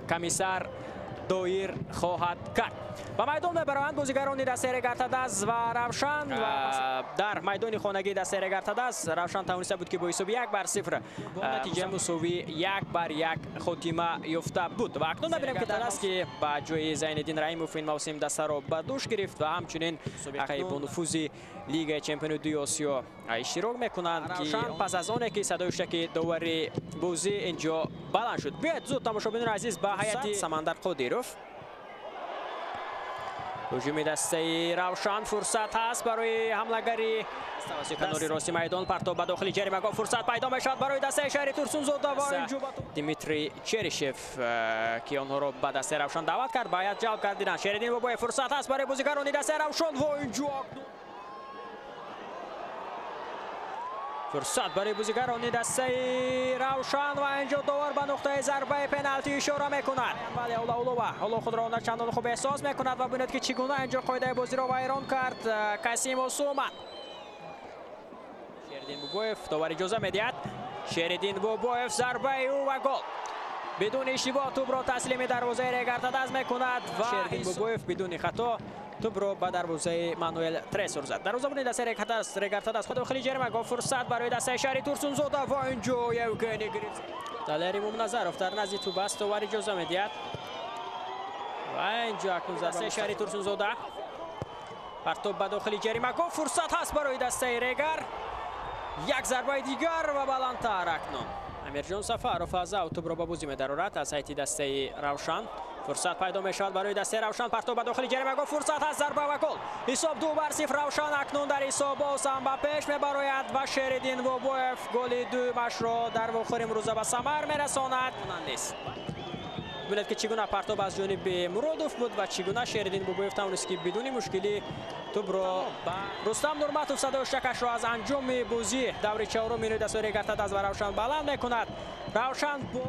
Комиссар доир хоҳад кард. Ба майдон мебароянд бозигарони дастаи Регар-ТадАЗ ва Равшан. Дар майдони хонагии дастаи Регар-ТадАЗ Равшан тавониста буд, ки бо ҳисоби 1-0 бо натиҷаи мусовӣ 1-1 хотима ёфта буд. Ва акнун мебинем, ки ТадАЗ, ки ба ҷои Зайниддин Раҳимов ин мавсим дастаро ба дӯш гирифт ва ҳамчунин ақаи бонуфузи Лигаи чемпиони дуи Осиё иштирок мекунанд, ки пас аз оне ки садои шаки довари бозӣ инҷо баланд шуд. Биёед зуд, тамошобинони азиз, ба ҳайати Самандар Қодиров. Ҳуҷуми дастаи Равшан, фурсат ҳаст барои ҳамлагари тавассути канори рости майдон, партоб ба дохили ҷаримагоҳ, фурсат пайдо мешавад барои дастаи шаҳри Турсунзода ва инҷо Дмитрий Черишев, ки онҳоро ба дастаи Равшан даъват кард, ба ҳайат ҷалб гардиданд. Шериддин Бобоев, фурсат ҳаст барои бозигарони дастаи Равшан ва инҷо фурсат барои бозигарони дастаи Равшан ва инҷо довар ба нуқтаи зарбаи пеналти ишора мекунад. Вале Олаулова ҳоло худро на чандон хуб эҳсос мекунад ва бинед, ки чӣ гуна инҷо қоидаи бозиро вайрон кард Касим Осуман. Шериддин Бобоев, довар иҷоза медиҳад. Шериддин Бобоев, зарбаи ӯ ва гол. Бидуни иштибоҳ тӯбро таслими дарвозаи Регар-ТадАЗ мекунад ва Шериддин Бобоев бидуни хато тӯбро ба дарвозаи Мануэл Тресор зад. Дарвозабони дастаи Регар-ТадАЗ дохили ҷаримагоҳ, фурсат барои дастаи шаҳри Турсунзода ва инҷо Евгений Гриц. Далери Мумназаров дар назди тӯб аст, довар иҷоза медиҳад. Ва инҷо акнун дастаи шаҳри Турсунзода, партоб ба дохили ҷаримагоҳ, фурсат ҳаст барои дастаи Регар. Як зарбаи дигар ва баландтар акнун. Амирҷон Сафаров аз ав тӯбро ба бозӣ медарорад аз ҳайати дастаи Равшан. Фурсат пайдо мешавад барои дастаи Равшан, партоб ба дохили ҷаримагоҳ, фурсат ҳаст, зарба ва гол. Ҳисоб 2-0, Равшан акнун дар ҳисоб боз ҳам ба пеш мебарояд ва Шериддин Бобоев голи дуюмашро дар вохӯри имрӯза ба самар мерасонад. Бинед, ки чӣ гуна партоб аз ҷониби Муродов буд ва чӣ гуна Шериддин Бобоев тавонист, ки бидуни мушкилӣ тӯбро ба Рустам Нурматов садои шакашро аз анҷоми бозӣ даври чаҳорум минути дастаи Регар-ТадАЗ ва Равшан баланд мекунад. Равшан бо